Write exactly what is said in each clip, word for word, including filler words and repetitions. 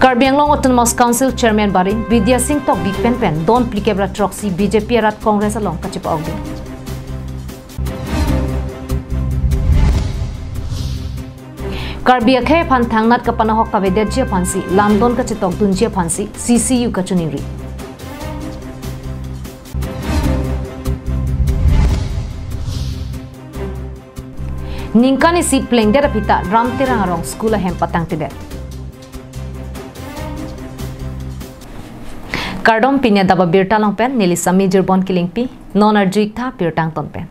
Karbi Anglong Autonomous Council Chairman barim Bidya Sing Tokbi penpen don phlikep ra throksi B J P arat Congress along kachepa-ok dun. Karbi akhei aphan thangnat kapanahok kavedetji aphansi lamdon kachetokdunji aphansi C C U kachiningri. Ningkan isi plengdet aphi ta Ram Terang arong school ahem patangtedet. Kardom, pini adap abirta along pen neli Sami Jirbon Kilingpi, non arju-ik tha birta angton pen.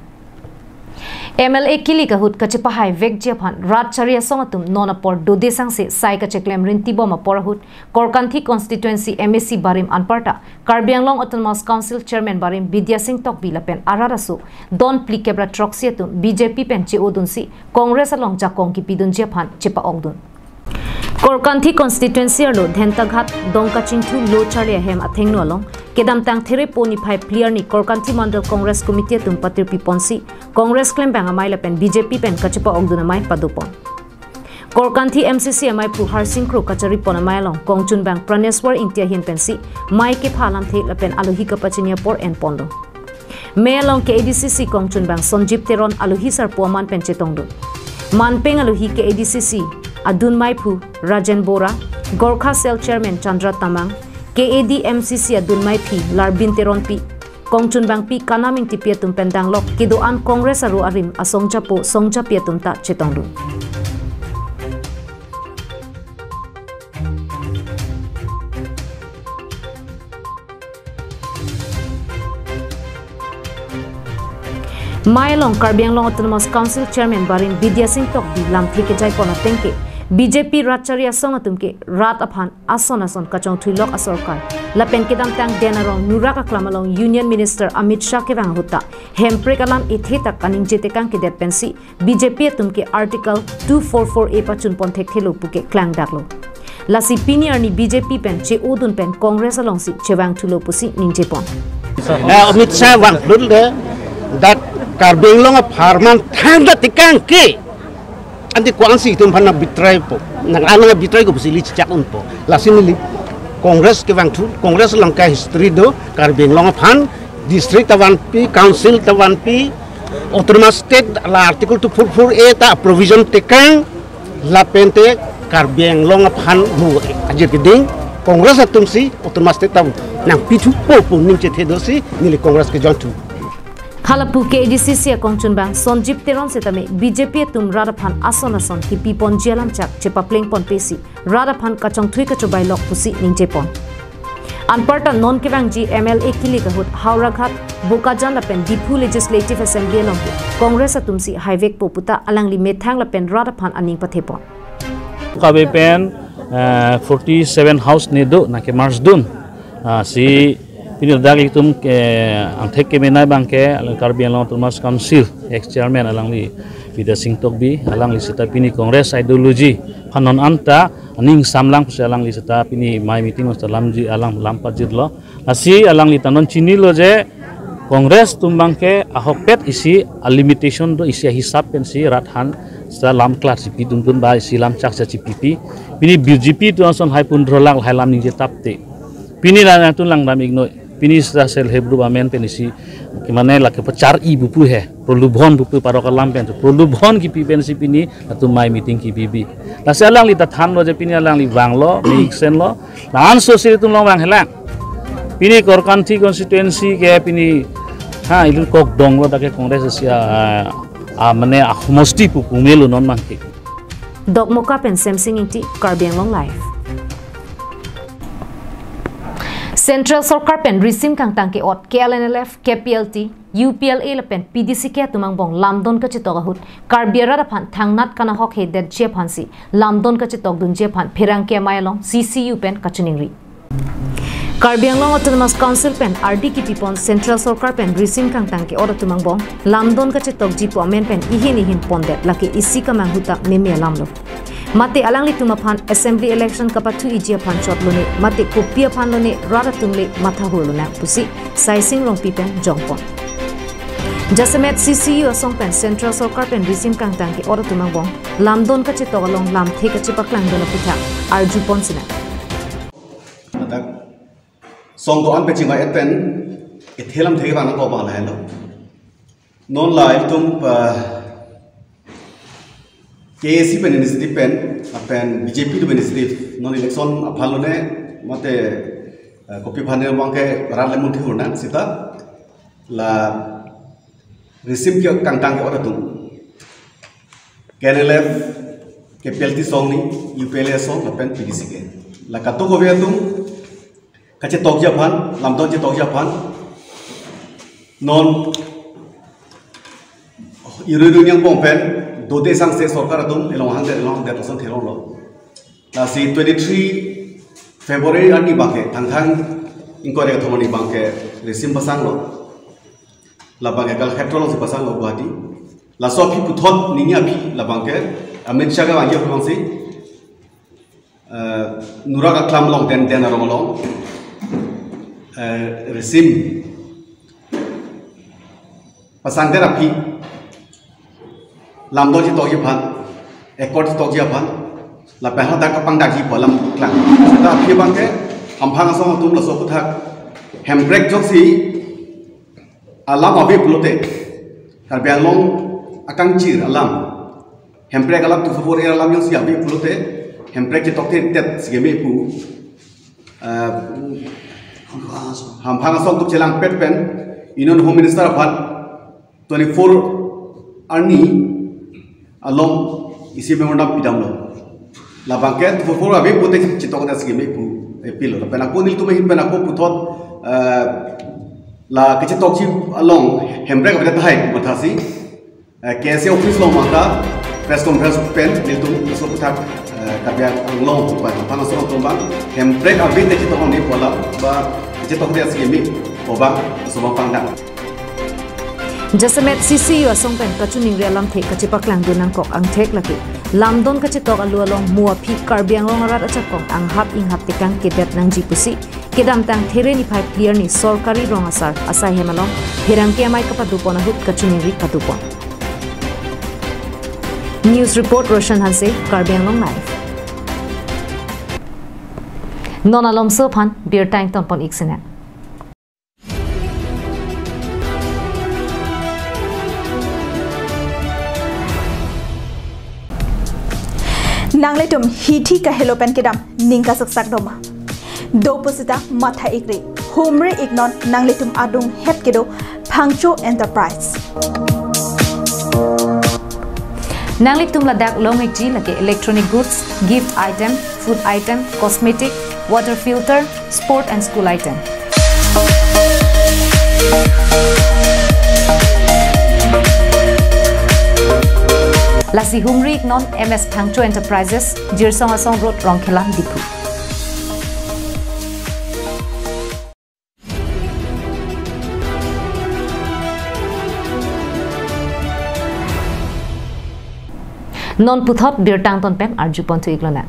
M L A kilik ahut kachepahaivekji aphan rat chari asong atum non apor dode sangse sai kacheklem rintibom apor ahut Korkanthi constituency M A C barim anparta Karbi Anglong Autonomous Council Chairman barim Bidya Sing Tokbi lapen arat aso don phlikep ra throksi atum B J P pen che-odunsi Congress along jakong kipidunji aphan chepa-ok dun. Korkanthi constituency arlo Dhentaghat Dongkachingthu Lo Charli ahem athengno along kedamtang Therepo niphai phli arni Korkanthi Mandal Congress Committee atum patirpi ponsi Congress klembang amei lapen B J P pen kachepa-ok dun amei padopon. Korkanthi M C C ameiphu Harsing Kro kachari pon amei along kongchunbang Praneswar Ingti ahin pensi mei kepha alamthe lapen alohi kapachini apor enponlo. Mei along K A D C C kongchunbang Sonjib Teron alohi sarpo aman pen chetongdun. Manpeng alohi K A D C C adun meiphu Rajen Bora, Gorkha Cell Chairman Chandra Tamang, K A D M C C adun meiphi Larbin Teronpi, kongchunbangpi Kanam Ingtipi atum pen danglok kedo-an Congress aro arim asong japo song japi atum ta chetongdun. Mei along Karbi Anglong Autonomous Council Chairman barim Bidya Sing Tokbi lamthe kejaipon ateng ke B J P rat chari asong atum ke rat aphan ason ason kachongthuilok asorkar lapen kedamtang Den Arong nurak aklam along Union Minister Amit Shah kevang ahut ta hemprek alam ethe ta kaningje tekang kedet pensi B J P atum ke Article two four four A pachunpon thekthelo puke klangdaklo. Lasi pini arni B J P pen che-odun pen Congress alongsi chevangthulo pusi ningjepon. Eh, Amit Shah vangphlutde, dak Karbi Anglong apharman thangta tekang ke. Ante ko-ansi itum aphan nang-betray po. Nang-anang betray ko pusi ili chechak unpo. Lasi neli Congress kevangthu, Congress along ke history do, Karbi Anglong aphan district ta vanpi, council ta vanpi, Autonomous State la Article two four four A ta provision tekang, lapente Karbi Anglong aphan mu ajir keding, Congress atumsi Autonomous State ta nangpithupo pu ning chethe dosi, neli Congress ke join thu. Halapu K A D C C akongchunbang Sonjib Teron setame B J P atum rat aphan ason ason kipiponji alamchak chepaplengponpesi rat aphan kachongthui kachobailok pusi ningjepon. Anparta non kevangji M L A kilik ahut Howraghat, Bokajan lapen Diphu Legislative Assembly along ke Congress atumsi haivekpo puta alangli methang lapen rat aphan aning pathepon. Kabe pen, eh, forty-seven house ne do nangke-merge dun. Ah, si pini dak itum ke angthek kemenei abang ke alang Karbi Anglong Autonomous Council ex chairman alangli Bidya Sing Tokbi, alangli seta pini Congress ideology aphan non anta aning samlang pusi alangli seta pini mei meeting seta lamji alang lam pajirlo. Lasi alangli ta non chinilo je Congress atum abang ke ahokpet isi a-limitation do, isi ahisap pensi rat aphan seta lam klar si pidun dun ba isi lamchak si chipipi. Pini B J P atum ason hai pundro lang hai lam ningje tapte. Pini la nangtun langdam-iknoi. Pini seta self help group amen pen isi ke mane lake pachar-i bupu he. Prolubhon bupu parok alam pen tu. Prolubhon kipi pensi pini latum mei meeting kipipi. Lasi alangli ta thanlo je pini alangli vanglo, mei iksenlo. La-an sosi itum along vang helang. Pini Korkanthi constituency ke pini ha ilun kok donglo dak ke Congress si a, a, mane a homosti pu pumelo non mangke. Dokmoka pen Semsing Ingti, Karbi Anglong Live. Central Sorkar pen risim kangtang ke-ot K L N L F, K P L T, U P L A lapen P D C K atum angbong lamdon kachetok ahut Karbi arat aphan thangnat kanahok hedetji aphansi lamdon kachetokdunji aphan pherangke amei along C C U pen kachiningri. Karbi Anglong Autonomous Council pen ardi kipipon Central Sorkar pen risim kangtang ke-ot atum angbong lamdon kachetokji pu amen pen ihin ihin pondet lake isi kamanghu ta meme alamlo. Mate alanglitum aphan assembly election kapathu-iji aphan chot lone, mate kopi aphan lone rat atum le mathahur lonang pusi Saising Rongpi pen jongpon. Jasemet C C U asong pen Central Sorkar pen risim kangtang ke-ot atum angbong lamdon kachetok along lamthe kachepaklangdun aphuthak arjupon sinang. song do-an pen chingvai-et pen, kethe lamthe vang nangkok abang lahelo. Non la itum, ah, K A A C pen initiative pen, lapen B J P pen initiative, non election aphan lone, mate, ah, kopi aphan ne abangke rat le mun thihur nang seta, la risim ke kangtang ke-ot atum, K N L F, K P L T song ni, U P L A song, lapen P D C ke. La kadokave atum kachetokji aphan, lamdon chetokji aphan, non iru iru angbong pen, dode sangse sorkar atum, elong hangdet, elong hangdet, lason thelonglo. Lasi twenty-three February arni abangke, Thangthang ingkoi ra kethom arni abangke, risim pasanglo. Labangke Kalakshetra alongsi pasanglo Guwahati. Laso aphi puthot ningje aphi labangke Amit Shah kevangji aphi abangsi, eh, Nurak Aklam along den den arong along, eh, risim pasangdet aphi, lamdon chetokji aphan, accord chetokji aphan, lapen hadak kapangdakji pu alam klang. Seta aphi abangke hamphang asong atum laso aphuthak hemprek ajoksi alam ave pulote, Karbi Anglong akangchir alam, hemprek alam two four four A alam jongsi ave pulote, hemprek chetokthedet si keme pu, eh, hamphang asong atum chelangpet pen Union Home Minister aphan twenty-four arni along isi memorandum pidamlo. Labangke two four four ave pulote chetokdet si keme pu appeal lo. Lapen ako nelitum ahin pen ako puthot, eh, la kachetokji along hemprek avedet tahai mathasi, eh, K A A C office along mata press conference pen nelitum laso aphuthak, eh, Karbi Anglong pu hamphang asong atum abang hemprek ave te chetok ni pu alam ba chetokdet si keme pu abang laso abang pangdang. Jasemet C C U asong pen kachiningri alamthe kachepaklangdun nangkok angthek lake lamdon kachetok alu along mo aphi Karbi Anglong arat ajakong anghap inghap tekang kedet nangji pusi kedamtang There niphai phli arni sorkari rong asar asai hem along pherangke amei kapadopon ahut kachiningri padopon. News report Roshan Hanse, Karbi Anglong Live. Non alomso aphan birta ingtonpon-ik sinang. Nanglitum hithi kahelo pen kedam ning kasaksak doma? Do pusita matha-ikre, humri-iknon nanglitum adunghet kedo Phangcho Enterprise. Nanglitum ladak long-ikji lake electronic goods, gift item, food item, cosmetic, water filter, sport and school item. Lasi humri-iknon M S Phangcho Enterprises, Jirsong Asong Road, Rongkhelan, Diphu. Non puthot birta ington pen arjupon thu-ik lonang.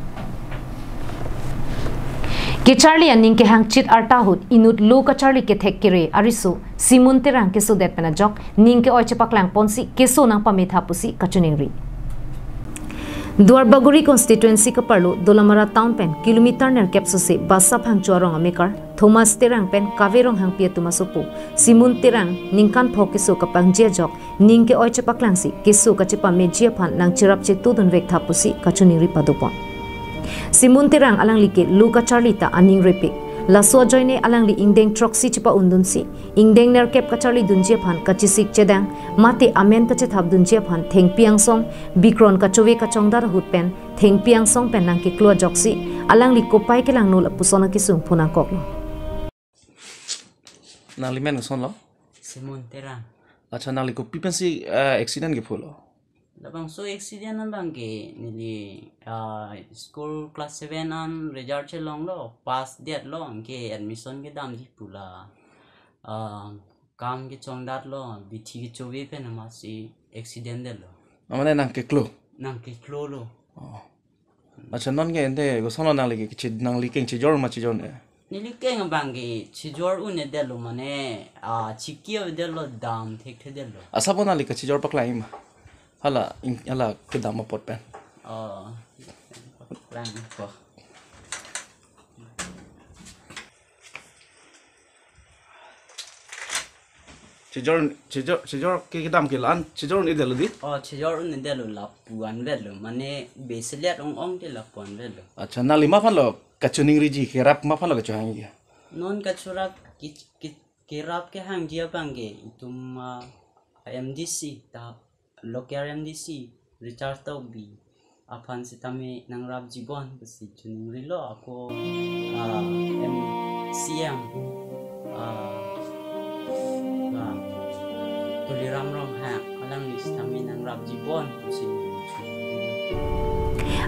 Kecharli aning kehangchit arta ahut inut lo kacharli kethek kere ariso Simon Terang kesodet pen ajok ning ke-oi chepaklangponsi keso nangpametha pusi kachiningri. Duarbagori constituency kaparlo Dolamara town pen kilometer nerkep sose Basa Phangcho arong amekar Thomas Terang pen Kave Ronghangpi atum asopo Simon Terang ningkan pho keso kapangji ajok ning ke-oi chepaklangsi keso kachepameji aphan nangcherap chetudunvek tha pusi kachiningri padopon. Simon Terang alangli ke lo kacharli ta aning repik. Laso ajoine alangli ingdeng throksi chepa-undunsi ingdeng nerkep kacharlidunji aphan kachesik chedang mate amen kachethapdunji aphan thengpi angsong bikron kachove kachongdat ahut pen thengpi angsong pen nangkeklo ajoksi alangli kopai kelangno lapuson akesung phonangkoklo. Nangli men kosonlo? Simon Terang. Accha, nangli kopi pensi, eh, accident kephulo? Labangso accident abangke neli, ah, school class seven an result chelonglo, pass detlo, anke admission kedamji pu la, ah, kam kechongdatlo, bithi kechove pen amatsi accident detlo. Amane nangkeklo? Nangkeklolo. Oh. Accha, non ke ante kosonlo, nangli ke kechi-, nangli keng chijor ma chijor-un-e? Neli keng abangke chijor-un-edetlo mane, ah, chiki avedetlo, dam thekthedetlo. Asap nangli kachijor paklang-ik ma? Hala, in-, hala kedam apot pen. Oh. Lang. Wah. Chejor, chejor, chejor ke kedam ke la-an, chejor un-edetlo dei? Oh, chejor un-edetlo, lapu anvetlo. Mane beselet ong-ong te lapu anvetlo. Accha, nangli ma aphanlo kachoningriji, kerap ma aphanlo kachohangji? Non kachorap ki, ki, kerap kehangji abang ke itum, ah, M D C ta, local M D C Richard Tokbi aphan sitame nangrapji bon pusi choningrilo, ako, ah, M C M, ah, ah, Tuliram Ronghang, alangli sitame nangrapji bon pusi choningrilo.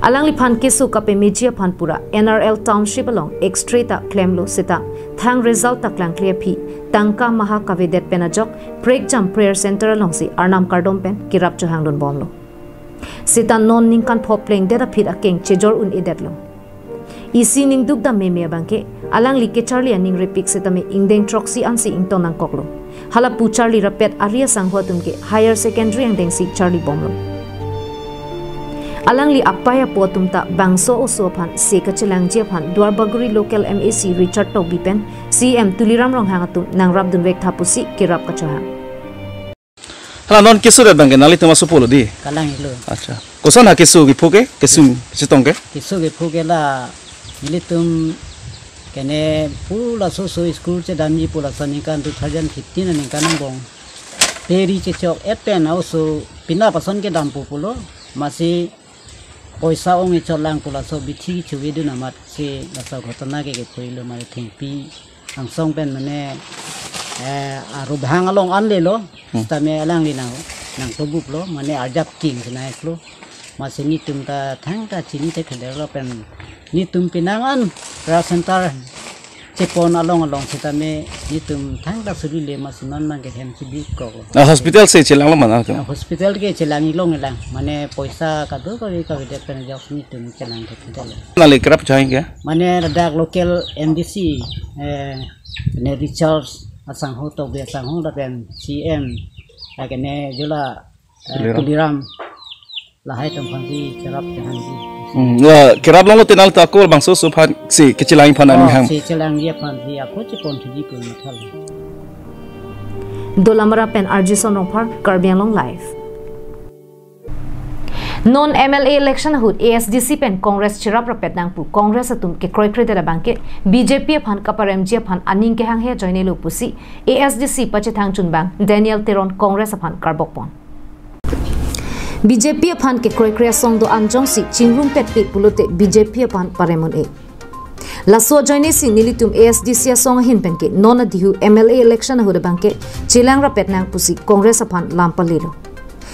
Alangliphan keso kapemeji aphan pura N R L Township along X-ray ta klemlo seta thang result ta klangkle aphi tangka maha kavedet pen ajok prekjam prayer center alongsi arnam kardom pen kerap chohangdun bomlo. Seta non ningkan pho plengdet aphi akeng chejor un-edetlo. Isi ning dukdam meme abang ke, alangli kecharli aning repik setame ingdeng throksi ansi ington nangkoklo. Halapu charli rapet ari asangho atum ke higher secondary angdengsi charli bomlo. Alangli apei apo atum ta bangso oso aphan se kachelangji aphan Duarbagori local M A C Richard Tokbi pen C M Tuliram Ronghang atum nangrapdunvek tha pusi kerap kachohang. Hala non keso det abang ke nanglitum asopolo dei? Kalang-iklo. Accha. Koson ha keso kepho ke? Kesung chetong ke? Keso kepho ke la nelitum kene pu laso oso school chedamji pu laso aningkan two thousand fifteen aningkan angbong. Peri chechok-et pen oso penap ason kedampo pulo. Masi poisa ong-e chotlang pu laso bithi chuvedun amat si laso ghotona ke kephoilo, mane thengpi angsong pen mane, eh, arubhang along anlelo, hmm, sitame alangli nang, nangtobuplo, mane arjap king sinaiklo. Masi netum ta thangta chini te khadelo pen netum penang an prayer center chepon along along sitame netum thangta suri le, masi non abang ke hem si bikok. Ah, hospital si chelanglo mana tu? Ah, hospital ke chelang-ilong-ilang. Mane poisa kadokave kavedet pen ajok netum chelang ke thedel. Nangli kerap chohang ke? Mane ladak local M D C, eh, ne Richard asangho, Tokbi asangho lapen C M, lake ne jula, eh, Tuliram. Tuliram. Lahai atum aphan si kerap chohangji. Hmm, la kerap longlo te nangli ta ako bangso oso aphan si kechelangji aphan, oh, aning ham. Si chelangji aphan si ako chepon thuji pu mathal. Dolamara pen R J Son Rongphar, Karbi Anglong Live. Non M L A election ahut A S D C pen Congress cherap rapet nang pu Congress atum kekroikredet abang ke B J P aphan kaparemji aphan aning kehanghe ajoinelo pusi A S D C pachethang chunbang Daniel Teron Congress aphan karbokpon. B J P aphan kekroikre asong do-an jongsi chingrumpetpet pulote B J P aphan parem un-e. Laso ajoinesi nelitum A S D C asong ahin pen ke non adihu M L A election ahut abang ke chelang rapet nang pusi Congress aphan lam palelo.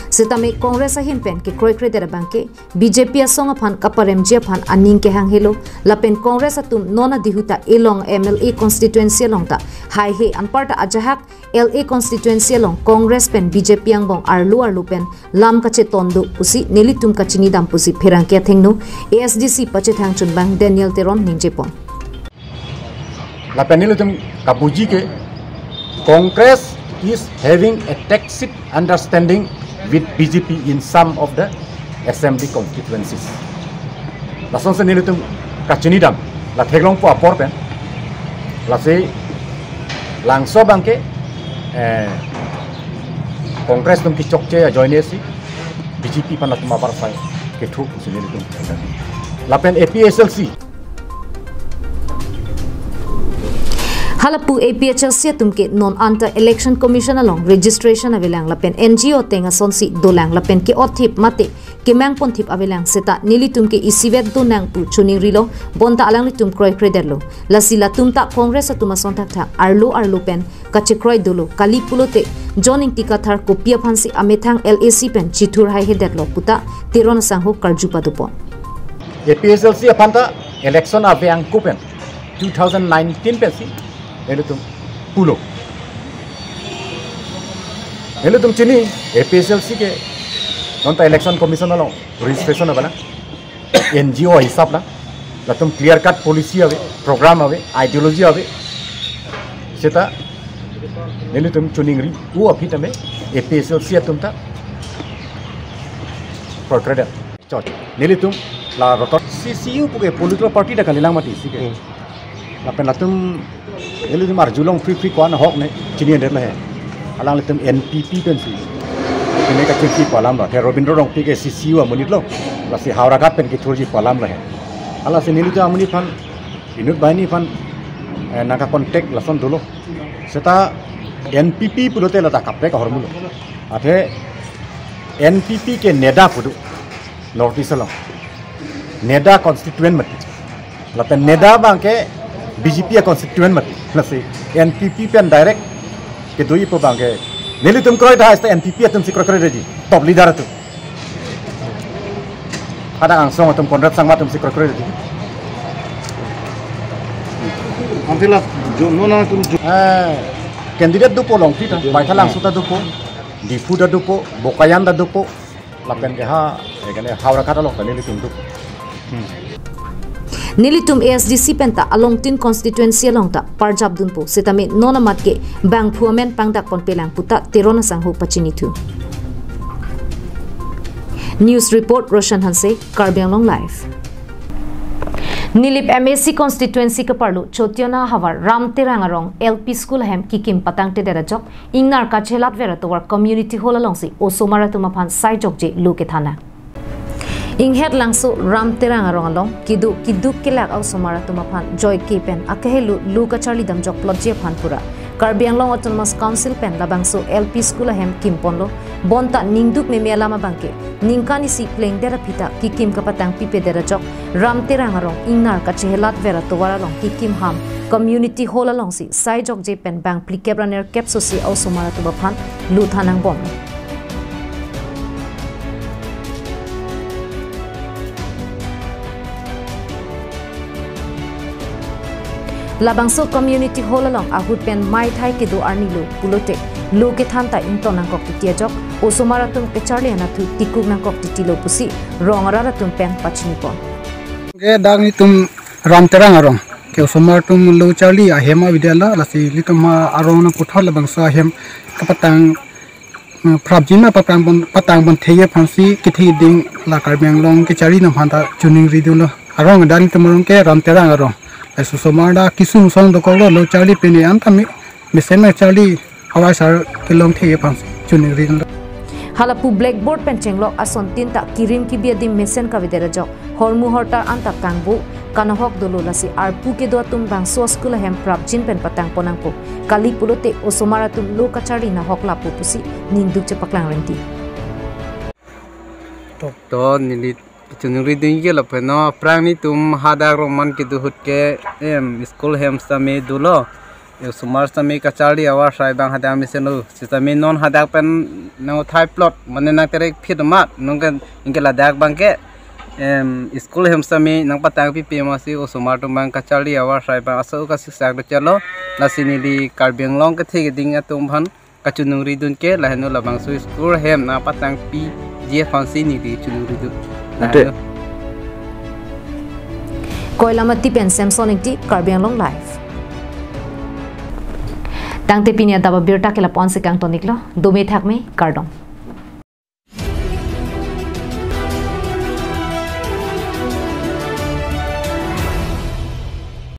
Setame Congress ahin pen kekroikredet abang ke B J P asong aphan kaparemji aphan aning kehanghelo, lapen Congress atum non adihu ta elong M L A constituency along ta haihe, anparta ajahak L A constituency along Congress pen B J P angbong arlo arlo pen lam kacheton do pusi nelitum kachinidam pusi pherangke athengno A S D C pachethang chunbang Daniel Teron ningjepon. Lapen nelitum kabuji ke Congress is having a tacit understanding with B J P in some of the assembly constituencies. Lasonsi nelitum kachinidam, la theklongpo apor pen. Lasi labangso abang ke, eh, Congress atum kechokche ajoinesi B J P aphan latum abarsai kethu pusi nelitum. Lapen A P H L C. Halapu A P H L C atum ke non anta Election Commission along registration avelang lapen N G O ateng asonsi dolang lapen ke-otthip mate kemangponthip avelang seta nelitum ke isivet donang pu choningrilo, bonta alanglitum kroikredetlo. Lasi latum ta Congress atum ason thakthak arlo arlo pen kachekroi dolo, kali pulote John Ingti Kathar kopi aphansi amethang L A C pen chithur haihedetlo puta Teron asangho karju padopon. A P H L C aphan ta election ave angko pen two thousand nineteen pensi ilitum pulo. Ilitum chini A P H L C ke nonta Election Commission along registration avelang, N G O hisap lang, latum clear cut policy ave, program ave, ideology ave. Seta nelitum choningri-o aphi tame A P H L C atum ta kroikredet. Chot. Nelitum la rotor C C U puke political party ta kalilang mati si ke. Hmm. Lapen latum nelitum arjulong free free ko-an ahok ne chini ender lahe. Alanglitum N P P pensi pine kachingki pu alam lo. He Robindra Rongpi ke C C U amonit lo. Lasi Howraghat pen kethurji pu alam lo he. Alasi nelitum amonit aphan, inut banghini aphan, eh, nangka contact lason dolo. Seta N P P pulote lata kaprek ahormu lo. Athe N P P ke NEDA pu do North East along. NEDA constituent mati. Lapen NEDA abang ke B J P a constituent mati. Lasi N P P pen direct kedoji pu abang ke, nelitum kroikre tahai seta N P P atumsi kroikre ji. Top leader atum. Hadak angsong atum Conrad Sangma atumsi kroikre ji. Antilas, jo, no, no, tum jo. Eh, candidate dopo Longthe ta, Baithalangso ta dopo, Diphu ta dopo, Bokajan ta dopo, lapen ke ha, eh, kene Howraghat along ta nelitum dopo. Hmm. Nelitum A S D C penta along tin constituency along ta parjap dunpo, setame non amat ke bangphu amen pangdakponpelang puta Teron asangho pachinithu. News report, Roshan Hanse, Karbi Anglong Live. Nilip M A C constituency keparlo Chotiona havar Ram Terang arong L P school ahem kikim patangtedet ajok ingnar kachelatver atovar community hall alongsi osomar atum aphan saijokje lo kethan nang. Inghet Langso Ram Terang arong along kedo keduk kelak osomar atum aphan joike pen akehelo lo kacharli damjok plotji aphan pura Karbi Anglong Autonomous Council pen labangso L P school ahem kimponlo. Bonta ningduk meme alam abangke ningkan isi plengdet aphi ta kikim kapatangpipedet ajok Ram Terang arong ingnar kachelatver atovar along kikim ham community hall alongsi saijokje pen bang phlikep ra nerkep sosi osomar atum aphan lo than nangbom. Labangso community hall along ahut pen maithai kedo arni lo pulote lo kethan ta ington nangkok titi ajok osomar atum kacharli anatthu tikuk nangkok titi lo pusi rong arat atum pen pachinipon. Ke dak nelitum Ram Terang arong ke osomar atum lo charli ahem avedetlo, lasi nelitum ha arong nangputhot labangso ahem kapatang, mm, prapjin ma patang pon, patang pontheji aphansi kethe ding la Karbi Anglong kecharli atum aphan ta choningri dunlo. Arong dak nelitum arong ke Ram Terang arong. Laso osomar dak kesung song dokoklo, lo charli pine an tame mesen ma charli awai sar kelongtheji aphansi choningri dunlo. Hala pu blackboard pen chenglok ason tin ta kirim kibi adim mesen kavedet ajok hormu hortar anta kangbu kanahok dolo, lasi arpu kedo atum bangso school ahem prapjin pen patangpon nangpo. Kali pulote osomar atum lo kacharli nahok lapu pusi ningduk chepaklang renti. To neli choningri dunji ke lapen non aphrang nelitum hadak arong man kedo ahut ke, em, school ahem sitame dolo. Osomar sitame kacharli ahavar asai abang hadak mesen lo. Sitame non hadak pen nang uthai plot, mane nang terek phit amat, nonke, anke ladak abangke, em, school ahem sitame nangpatangpipe amatsi osomar atum abang kacharli ahavar asai abang aso kasiksak dochotlo. Lasi neli Karbi Anglong kethe keding atum aphan kachoningri dun ke lahenlo, labangso school ahem nangpatangpiji aphansi neli choningri dun. Ante. Lahenlo. Koilamati pen Samson Ingti, Karbi Anglong Live. Tangte pini adap abirta ke lapu-an si kangton iklo, dome thakme, kardom.